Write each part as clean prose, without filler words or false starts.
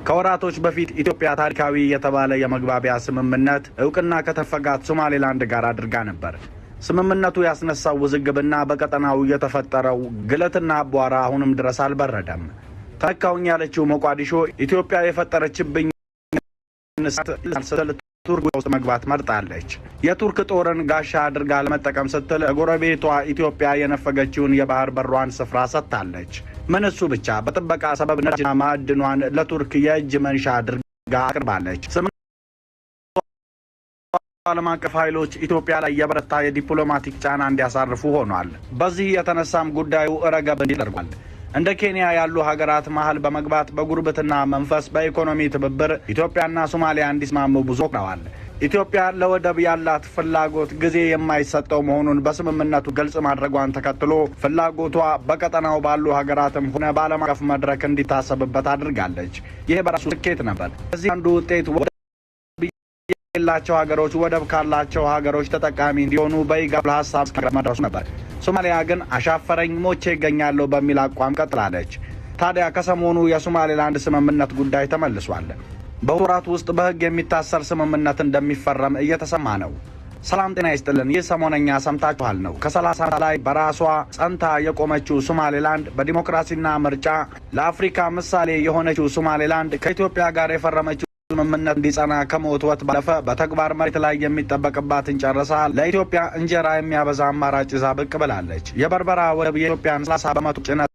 ከወራቶች በፊት ኢትዮጵያ ታሪካዊ የተባለ የመግባቢያ ስምምነት እውቅና ከተፈጋት ሶማሌላንድ ጋር አድርጋ ነበር። ስምምነቱ ያስነሳው ውዝግብና በቀጠናው የተፈጠረው ግለትና አቧራ አሁንም ድረስ አልበረደም። ተነካውኝ ያለችው ሞቃዲሾ ኢትዮጵያ የፈጠረችብኝ ቱርክ ውስጥ መግባት መርጣለች። የቱርክ ጦርን ጋሻ አድርጋ ለመጠቀም ስትል ጎረቤቷ ኢትዮጵያ የነፈገችውን የባህር በሯን ስፍራ ሰጥታለች። ምን እሱ ብቻ፣ በጥበቃ ሰበብ ነዳጅና ማዕድኗን ለቱርክ የእጅ መንሻ አድርጋ አቅርባለች። ዓለም አቀፍ ኃይሎች ኢትዮጵያ ላይ የበረታ የዲፕሎማቲክ ጫና እንዲያሳርፉ ሆኗል። በዚህ የተነሳም ጉዳዩ ረገብ እንዲል አድርጓል። እንደ ኬንያ ያሉ ሀገራት መሀል በመግባት በጉርብትና መንፈስ በኢኮኖሚ ትብብር ኢትዮጵያና ሶማሊያ እንዲስማሙ ብዙ ሞክረዋል። ኢትዮጵያ ለወደብ ያላት ፍላጎት ጊዜ የማይሰጠው መሆኑን በስምምነቱ ግልጽ ማድረጓን ተከትሎ ፍላጎቷ በቀጠናው ባሉ ሀገራትም ሆነ በዓለም አቀፍ መድረክ እንዲታሰብበት አድርጋለች። ይህ በራሱ ስኬት ነበር። ከዚህ አንዱ ውጤት ወደብ የሌላቸው ሀገሮች ወደብ ካላቸው ሀገሮች ተጠቃሚ እንዲሆኑ በኢጋድ ሀሳብ መድረሱ ነበር። ሶማሊያ ግን አሻፈረኝ፣ ሞቼ ይገኛለሁ በሚል አቋም ቀጥላለች። ታዲያ ከሰሞኑ የሶማሌላንድ ስምምነት ጉዳይ ተመልሷል። በወራት ውስጥ በሕግ የሚታሰር ስምምነት እንደሚፈረም እየተሰማ ነው። ሰላም ጤና ይስጥልን። ይህ ሰሞነኛ ሰምታችኋል ነው። ከ30 ላይ በራሷ ጸንታ የቆመችው ሶማሌላንድ፣ በዲሞክራሲና ምርጫ ለአፍሪካ ምሳሌ የሆነችው ሶማሌላንድ ከኢትዮጵያ ጋር የፈረመችው ስምምነት እንዲጸና ከመወትወት ባለፈ በተግባር መሬት ላይ የሚጠበቅባትን ጨርሳ ለኢትዮጵያ እንጀራ የሚያበዛ አማራጭ ይዛ ብቅ ብላለች። የበርበራ ወደብ የኢትዮጵያን 30% ጭነት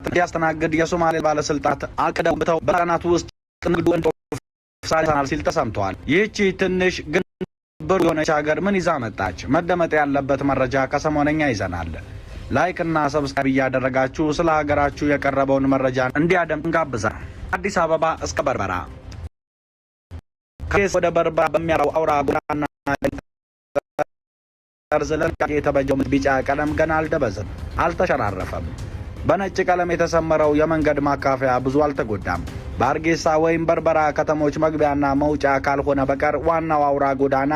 እንዲያስተናግድ የሶማሌ ባለስልጣናት አቅደው ብተው በቀናት ውስጥ ንግዱ እንደሳናል ሲል ተሰምተዋል። ይህቺ ትንሽ ግን ብሩ የሆነች ሀገር ምን ይዛ መጣች? መደመጥ ያለበት መረጃ ከሰሞነኛ ይዘናል። Like እና subscribe እያደረጋችሁ ስለ ሀገራችሁ የቀረበውን መረጃ እንዲያደምጥ እንጋብዛል። አዲስ አበባ እስከ በርበራ፣ ከስ ወደ በርበራ በሚያራው አውራ ጎዳና ጠርዝ ለጥንቃቄ የተበጀው ቢጫ ቀለም ገና አልደበዘም፣ አልተሸራረፈም። በነጭ ቀለም የተሰመረው የመንገድ ማካፈያ ብዙ አልተጎዳም። በአርጌሳ ወይም በርበራ ከተሞች መግቢያና መውጫ ካልሆነ በቀር ዋናው አውራ ጎዳና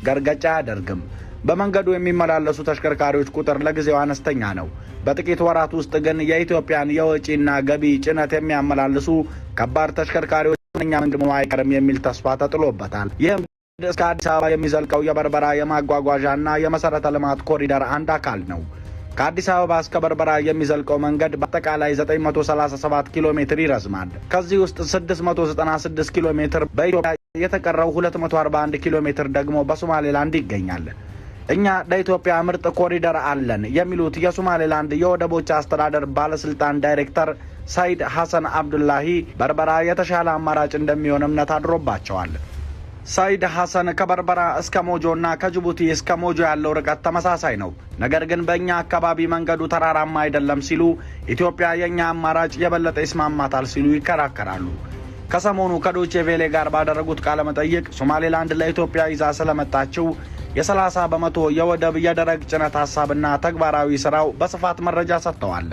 ገርገጫ አያደርግም። በመንገዱ የሚመላለሱ ተሽከርካሪዎች ቁጥር ለጊዜው አነስተኛ ነው። በጥቂት ወራት ውስጥ ግን የኢትዮጵያን የወጪና ገቢ ጭነት የሚያመላልሱ ከባድ ተሽከርካሪዎች ዋነኛ መንገድ መሆኑ አይቀርም የሚል ተስፋ ተጥሎበታል። ይህም እስከ አዲስ አበባ የሚዘልቀው የበርበራ የማጓጓዣና የመሰረተ ልማት ኮሪደር አንድ አካል ነው። ከአዲስ አበባ እስከ በርበራ የሚዘልቀው መንገድ በአጠቃላይ 937 ኪሎ ሜትር ይረዝማል። ከዚህ ውስጥ 696 ኪሎ ሜትር በኢትዮጵያ፣ የተቀረው 241 ኪሎ ሜትር ደግሞ በሶማሌላንድ ይገኛል። እኛ ለኢትዮጵያ ምርጥ ኮሪደር አለን የሚሉት የሶማሌላንድ የወደቦች አስተዳደር ባለስልጣን ዳይሬክተር ሳይድ ሐሰን አብዱላሂ በርበራ የተሻለ አማራጭ እንደሚሆን እምነት አድሮባቸዋል። ሳይድ ሐሰን ከበርበራ እስከ ሞጆና ከጅቡቲ እስከ ሞጆ ያለው ርቀት ተመሳሳይ ነው፣ ነገር ግን በእኛ አካባቢ መንገዱ ተራራማ አይደለም ሲሉ ኢትዮጵያ የእኛ አማራጭ የበለጠ ይስማማታል ሲሉ ይከራከራሉ። ከሰሞኑ ከዶቼ ቬሌ ጋር ባደረጉት ቃለ መጠይቅ ሶማሌላንድ ለኢትዮጵያ ይዛ ስለመጣችው የ30% የወደብ የደረቅ ጭነት ሀሳብና ተግባራዊ ስራው በስፋት መረጃ ሰጥተዋል።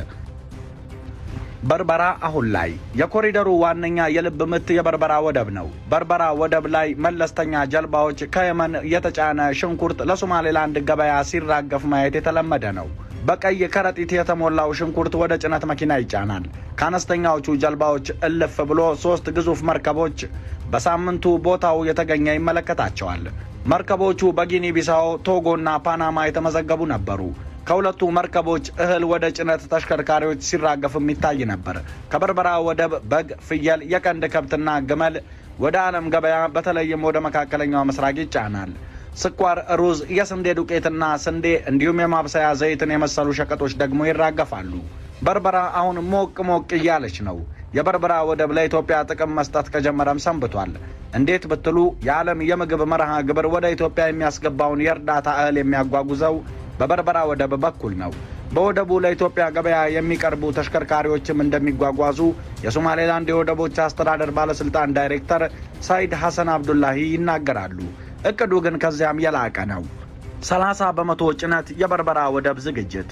በርበራ አሁን ላይ የኮሪደሩ ዋነኛ የልብ ምት የበርበራ ወደብ ነው። በርበራ ወደብ ላይ መለስተኛ ጀልባዎች ከየመን የተጫነ ሽንኩርት ለሶማሌላንድ ገበያ ሲራገፍ ማየት የተለመደ ነው። በቀይ ከረጢት የተሞላው ሽንኩርት ወደ ጭነት መኪና ይጫናል። ከአነስተኛዎቹ ጀልባዎች እልፍ ብሎ ሶስት ግዙፍ መርከቦች በሳምንቱ ቦታው የተገኘ ይመለከታቸዋል። መርከቦቹ በጊኒ ቢሳው፣ ቶጎና ፓናማ የተመዘገቡ ነበሩ። ከሁለቱ መርከቦች እህል ወደ ጭነት ተሽከርካሪዎች ሲራገፍም ይታይ ነበር። ከበርበራ ወደብ በግ፣ ፍየል፣ የቀንድ ከብትና ግመል ወደ ዓለም ገበያ በተለይም ወደ መካከለኛው ምስራቅ ይጫናል። ስኳር፣ ሩዝ፣ የስንዴ ዱቄትና ስንዴ እንዲሁም የማብሰያ ዘይትን የመሰሉ ሸቀጦች ደግሞ ይራገፋሉ። በርበራ አሁን ሞቅ ሞቅ እያለች ነው። የበርበራ ወደብ ለኢትዮጵያ ጥቅም መስጠት ከጀመረም ሰንብቷል። እንዴት ብትሉ የዓለም የምግብ መርሃ ግብር ወደ ኢትዮጵያ የሚያስገባውን የእርዳታ እህል የሚያጓጉዘው በበርበራ ወደብ በኩል ነው። በወደቡ ለኢትዮጵያ ገበያ የሚቀርቡ ተሽከርካሪዎችም እንደሚጓጓዙ የሶማሌላንድ የወደቦች አስተዳደር ባለስልጣን ዳይሬክተር ሳይድ ሐሰን አብዱላሂ ይናገራሉ። እቅዱ ግን ከዚያም የላቀ ነው። 30% ጭነት የበርበራ ወደብ ዝግጅት።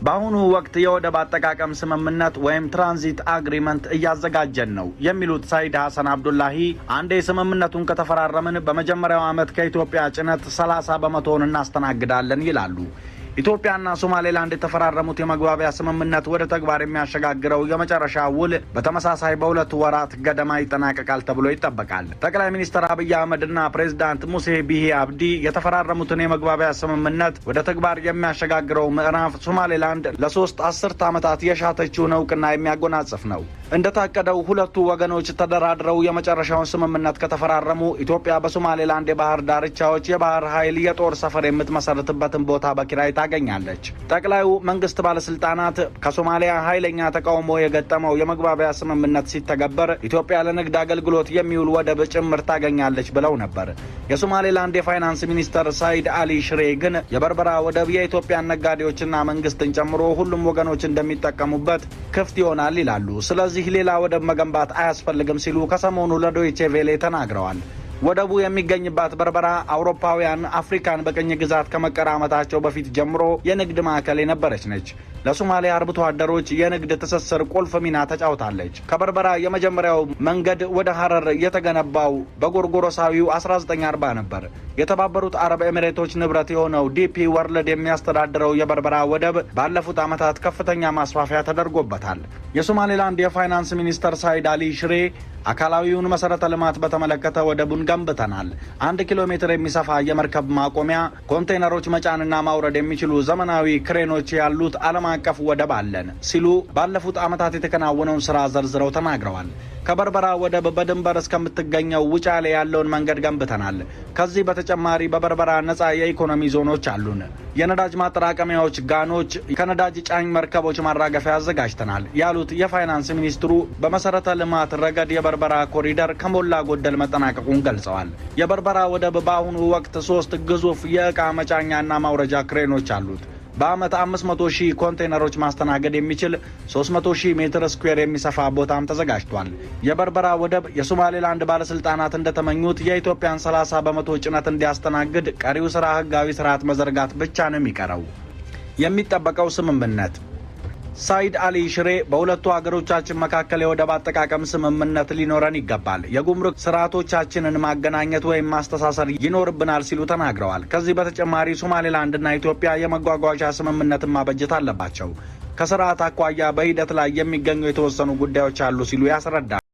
በአሁኑ ወቅት የወደብ አጠቃቀም ስምምነት ወይም transit agreement እያዘጋጀን ነው የሚሉት ሳይድ ሐሰን አብዱላሂ፣ አንዴ ስምምነቱን ከተፈራረምን በመጀመሪያው ዓመት ከኢትዮጵያ ጭነት 30%ውን እናስተናግዳለን ይላሉ። ኢትዮጵያና ሶማሌላንድ የተፈራረሙት የመግባቢያ ስምምነት ወደ ተግባር የሚያሸጋግረው የመጨረሻ ውል በተመሳሳይ በ2 ወራት ገደማ ይጠናቀቃል ተብሎ ይጠበቃል። ጠቅላይ ሚኒስትር አብይ አህመድና ፕሬዚዳንት ሙሴ ቢሂ አብዲ የተፈራረሙትን የመግባቢያ ስምምነት ወደ ተግባር የሚያሸጋግረው ምዕራፍ ሶማሌላንድ ለ3 አስርት ዓመታት የሻተችውን እውቅና የሚያጎናጽፍ ነው። እንደታቀደው ሁለቱ ወገኖች ተደራድረው የመጨረሻውን ስምምነት ከተፈራረሙ ኢትዮጵያ በሶማሌላንድ የባህር ዳርቻዎች የባህር ኃይል የጦር ሰፈር የምትመሰርትበትን ቦታ በኪራይ ታገኛለች። ጠቅላዩ መንግስት ባለስልጣናት ከሶማሊያ ኃይለኛ ተቃውሞ የገጠመው የመግባቢያ ስምምነት ሲተገበር ኢትዮጵያ ለንግድ አገልግሎት የሚውል ወደብ ጭምር ታገኛለች ብለው ነበር። የሶማሌላንድ የፋይናንስ ሚኒስተር ሳይድ አሊ ሽሬ ግን የበርበራ ወደብ የኢትዮጵያን ነጋዴዎችና መንግስትን ጨምሮ ሁሉም ወገኖች እንደሚጠቀሙበት ክፍት ይሆናል ይላሉ። ስለዚህ ሌላ ወደብ መገንባት አያስፈልግም ሲሉ ከሰሞኑ ለዶይቼ ቬሌ ተናግረዋል። ወደቡ የሚገኝባት በርበራ አውሮፓውያን አፍሪካን በቅኝ ግዛት ከመቀራመታቸው በፊት ጀምሮ የንግድ ማዕከል የነበረች ነች። ለሶማሌ አርብቶ አደሮች የንግድ ትስስር ቁልፍ ሚና ተጫውታለች። ከበርበራ የመጀመሪያው መንገድ ወደ ሀረር የተገነባው በጎርጎሮሳዊው 1940 ነበር። የተባበሩት አረብ ኤሚሬቶች ንብረት የሆነው ዲፒ ወርልድ የሚያስተዳድረው የበርበራ ወደብ ባለፉት ዓመታት ከፍተኛ ማስፋፊያ ተደርጎበታል። የሶማሌላንድ የፋይናንስ ሚኒስተር ሳይድ አሊ ሽሬ አካላዊውን መሰረተ ልማት በተመለከተ ወደቡን ገንብተናል። 1 ኪሎ ሜትር የሚሰፋ የመርከብ ማቆሚያ፣ ኮንቴይነሮች መጫንና ማውረድ የሚችሉ ዘመናዊ ክሬኖች ያሉት ዓለም አቀፍ ወደብ አለን ሲሉ ባለፉት ዓመታት የተከናወነውን ስራ ዘርዝረው ተናግረዋል። ከበርበራ ወደብ በድንበር እስከምትገኘው ውጫሌ ያለውን መንገድ ገንብተናል። ከዚህ በተጨማሪ በበርበራ ነጻ የኢኮኖሚ ዞኖች አሉን። የነዳጅ ማጠራቀሚያዎች፣ ጋኖች፣ ከነዳጅ ጫኝ መርከቦች ማራገፊያ አዘጋጅተናል ያሉት የፋይናንስ ሚኒስትሩ በመሰረተ ልማት ረገድ የበርበራ ኮሪደር ከሞላ ጎደል መጠናቀቁን ገልጸዋል። የበርበራ ወደብ በአሁኑ ወቅት ሶስት ግዙፍ የዕቃ መጫኛና ማውረጃ ክሬኖች አሉት። በዓመት 500 ሺህ ኮንቴነሮች ማስተናገድ የሚችል 300 ሺህ ሜትር ስኩዌር የሚሰፋ ቦታም ተዘጋጅቷል። የበርበራ ወደብ የሶማሌላንድ ባለስልጣናት እንደተመኙት የኢትዮጵያን 30% ጭነት እንዲያስተናግድ ቀሪው ስራ ህጋዊ ስርዓት መዘርጋት ብቻ ነው የሚቀረው። የሚጠበቀው ስምምነት። ሳይድ አሊ ሽሬ በሁለቱ ሀገሮቻችን መካከል የወደብ አጠቃቀም ስምምነት ሊኖረን ይገባል፣ የጉምሩክ ስርዓቶቻችንን ማገናኘት ወይም ማስተሳሰር ይኖርብናል ሲሉ ተናግረዋል። ከዚህ በተጨማሪ ሶማሌላንድና ኢትዮጵያ የመጓጓዣ ስምምነትን ማበጀት አለባቸው። ከስርዓት አኳያ በሂደት ላይ የሚገኙ የተወሰኑ ጉዳዮች አሉ ሲሉ ያስረዳል።